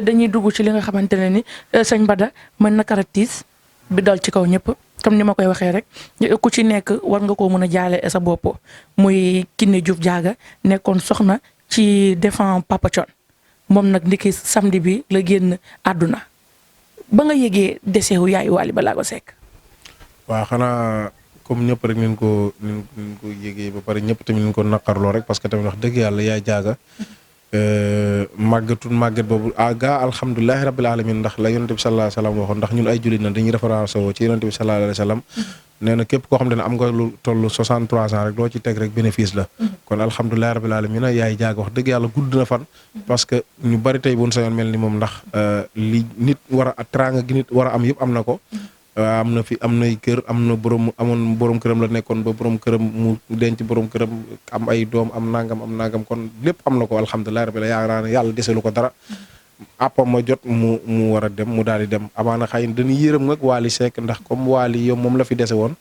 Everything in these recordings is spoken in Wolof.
dañuy dugg ci li nga xamante ne ni sëñ Bada mën na caractère bi dal ci kaw ñëpp comme ni ma koy waxee rek ku ci nekk war nga koo mën a jaale sa bopp muy Kiné Diouf Diaga nekkoon soxna ci défend Papa Thione moom nag ndiki samedi bi la génn àdduna ba nga yëgee décès wu yaay Wally Ballago Seck. waaw xanaa comme ñëpp rek nin ko yëgee ba pare ñëpp tamit nin ko naqarloo rek parce que tamit wax dëgg yàlla yaay Diaga màggatul màggat boobu gaa alhamdulilahi rabbil alamin ndax la yonente bi sallallahu alayhi wa sallam waxoon ndax ñun ay jullit na dañuy référence woo ci yonente bi sallallahu alayhi wa sallam nee na képp koo xam ne am nga lu toll 63 ans rek doo ci teg rek bénéfice la kon alhamdulilahi rabbil alamin yaay Diaga wax dëgg yàlla gudd na fan parce que ñu bari tey buñ sañoon mel ni moom ndax li nit war a teraanga gi nit war a am yëpp am na ko am na fi am nay kër am na amoon borom këram la nekkoon ba borom këram mu denc borom këram am ay doom am nangam kon lépp am na ko alhamdulilah rabbil yaakaar naa ne yàlla deselu ko dara àppam ma jot mu war a dem mu daal di dem amaana xëy na dañuy yërëm nag Wally Seck ndax comme Wally yow moom la fi dese woon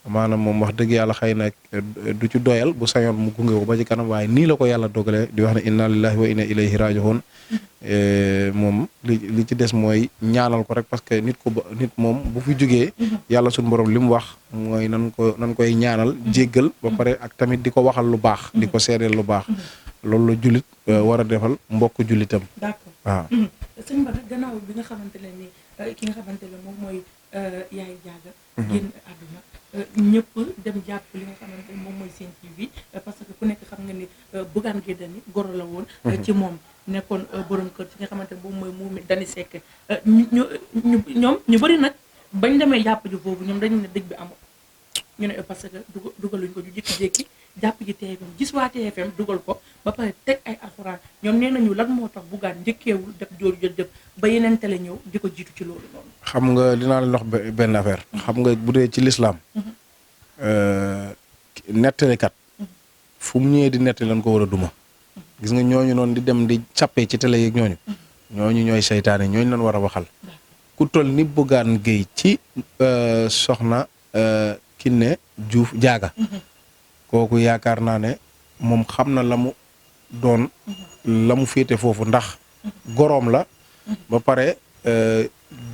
amaana moom wax dëgg yàlla xëy na du ci doyal bu sañoon mu gunge ko ba ci kanam waaye nii la ko yàlla dogalee di wax ne inna lillahi wa inna ilayhi raji'un moom li ci des mooy ñaanal ko rek parce que nit moom bu fi jógee yàlla suñu borom li mu wax mooy nan koy ñaanal jéggal ba pare ak tamit di ko waxal lu baax di ko seedeel lu baax loolu la jullit war a defal mbokk jullitam. d'accord waaw. sëñ Bada gannaaw bi nga xamante ne ni ki nga xamante ne moom mooy yaay Diaga génn àdduna ñëpp dem jàpp li nga xamante ne moom mooy Sen TV parce que ku nekk xam nga ni Bougane Gueye Dany goro la woon ci moom nekkoon borom kër ci nga xamante ne moom mooy Momy Dany Seck ñu bëri nag bañ demee jàpp ji boobu ñoom dañu ne dëj bi amul ñu ne parce que dugaluñ ko ñu jékki-jékki jàpp ji TFM gis waa TFM dugal ko ba pare teg ay alxuraan ñoom nee nañu lan moo tax Bougane njëkkeewul def jooju jëf ba yeneen télé ñëw di ko jiitu ci loolu noonu. xam nga dinaa leen wax benn affaire xam nga bu dee ci lislaam nettalikat fu mu ñëwee di nettali lañ ko war a duma gis nga ñooñu noonu di dem di cappee ci télé yeeg ñooñu ñooy seytaane ñooñu lañ war a waxal ku toll ni Bougane Gueye ci soxna Kiné Diouf Diaga kooku yaakaar naa ne moom xam na la mu doon la mu féete foofu ndax goroom la ba pare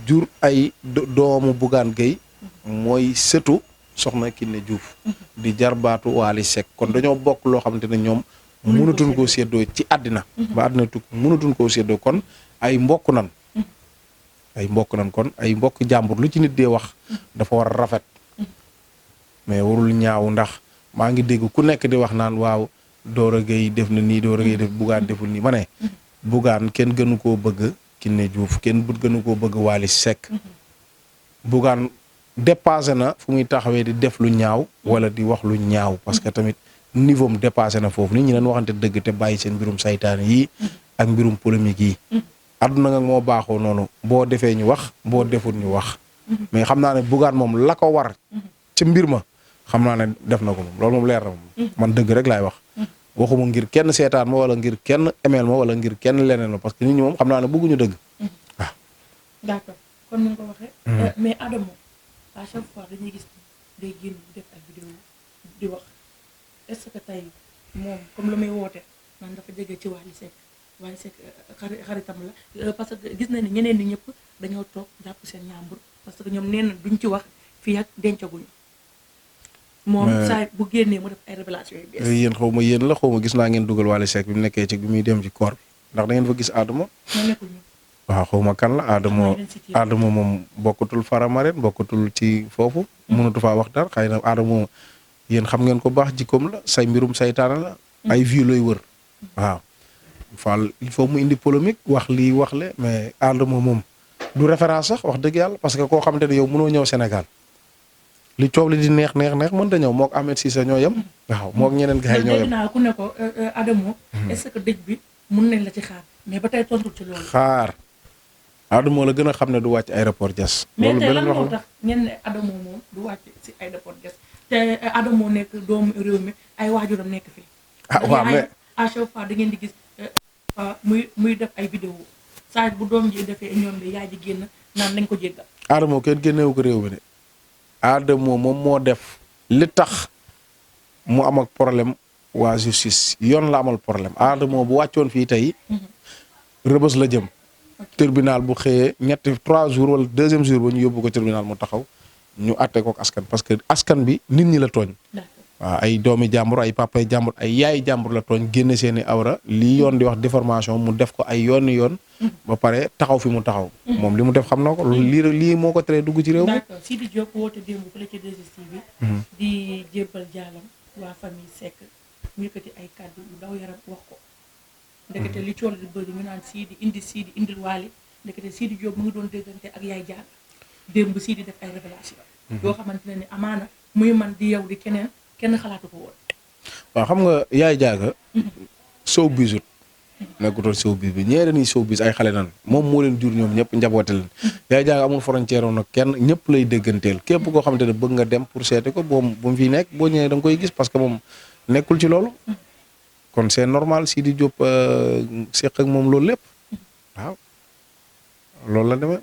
jur ay doomu Bougane Gueye mooy sëtu soxna Kiné Diouf di jarbaatu Wally Seck kon dañoo bokk loo xamante ne ñoom mënatuñ koo séddoo ci àddina ba àddina tukk mënatuñ koo séddoo kon ay mbokk nan kon ay mbokk jàmbur lu ci nit dee wax dafa war a rafet mais warul ñaaw ndax maa ngi dégg ku nekk di wax naan waaw Doro Gueye def na nii Doro Gueye def Bougane deful nii ma ne Bougane kenn gënu koo bëgg Kiné Diouf kenn gënu koo bëgg Wally Seck Bougane dépassé na fu muy taxawee di def lu ñaaw wala di wax lu ñaaw parce que tamit niveau am dépassé na foofu nit ñi leen waxante dëgg te bàyyi seen mbirum saytaan yi ak mbirum polémique yi àdduna nga moo baaxoo noonu boo defee ñu wax boo deful ñu wax mais xam naa ne Bougane moom la ko war ci mbir ma xam naa ne def na ko moom loolu moom leer na moom man dëgg rek laay wax waxuma ngir kenn seetaan ma wala ngir kenn emeel ma wala ngir kenn leneen ma parce que nit ñi moom xam naa ne bëgguñu dëgg waaw. d'accord comme ni nga ko waxee. mais Adamo à chaque fois dañuy gis day génn def ay vidéo di wax est-ce que tey moom comme lu muy woote man dafa jege ci Wally Seck xaritam la parce que gis na ni ñeneen ñi ñëpp dañoo toog jàpp seen ñaambur parce que ñoom nee na duñ ci wax fii ak dencaguñu. moom saa bu génnee mu def ay révélation yu bees. yéen xaw ma yéen la xaw ma gis naa ngeen dugal Wally Seck bi mu nekkee ci bi muy dem ci koor bi ndax da ngeen fa gis Adamo. waaw xaw ma kan la Adamo moom bokkatul Faramareen bokkatul ci foofu. mënatu faa wax dara xëy na Adamo yéen xam ngeen ko baax jikkoom la say mbirum saytaana la. ay vues lay wër. waaw Fall il faut mu indi polémique wax lii wax le mais Adamo moom du référence sax wax dëgg yàlla parce que koo xamante ne yow mënoo ñëw Sénégal. li coow li di neex mën ta ñëw mook Ahmed Cissé ñoo yem. waaw mook ñeneen gars yi ñoo yem. naa ku ne ko Adamo. est-ce que dëj bi mun nañ la ci xaar mais ba tey tontu ci loolu. xaar Adamo la gën a xam ne du wàcc aéroport Diass. loolu beneen wax mais tey lan moo tax ngeen ne Adamo moom du wàcc si aéroport Diass te Adamo nekk doomu réew mi ay waajuram nekk fii. waaw mais à chaque fois da ngeen di gis muy def ay vidéo saa bu doom ji defee ñoom bi yaay ji génn naan nañ ko jéggal. Adamo kenn génneewu ko réew mi de. Adamo moom moo def li tax mu am ak problème waa justice yoon la amal problème Adamo bu wàccoon fii tey rëbës la jëm tribunal bu xëyee ñetti 3 jours wala 2e jour ba ñu yóbbu ko tribunal mu taxaw ñu àtte ko ak askan parce que askan bi nit ñi la tooñ. waaw ay doomi jàmbur ay papay jàmbur ay yaayi jàmbur la tooñ génne seeni awra lii yoon di wax diffamation mu def ko ay yoon ba pare taxaw fi mu taxaw. moom li mu def xam na ko lii moo ko teree dugg ci réew mi. d'accord Sidi Diop woote démb fële ci 2STV bi di jébbal jaalam waa famille Seck mu yëkkati ay kàddu yu daw yaram wax ko. ndekete li cool di bëri ñu naan Sidi indil waali ndekete Sidi Diop mu ngi doon déggante ak yaay jaaga démb Sidi def ay révélation yoo xamante ne ni amaana muy man di yow di kenn xalaatu ko woon. waaw xam nga yaay jaaga sow bisut nekkutoon sow bis bi ñeere nii sow bis ay xale nan moom moo leen jur ñoom ñëpp njaboote leen yaay jaaga amul frontière woon nag kenn ñëpp lay dégganteel képp koo xamante ne bëgg nga dem pour seeti ko bu mu fi nekk boo ñëwee da nga koy gis parce que moom nekkul ci loolu kon c'est normal Sidi Diop seq ak moom loolu lépp waaw loolu la demee.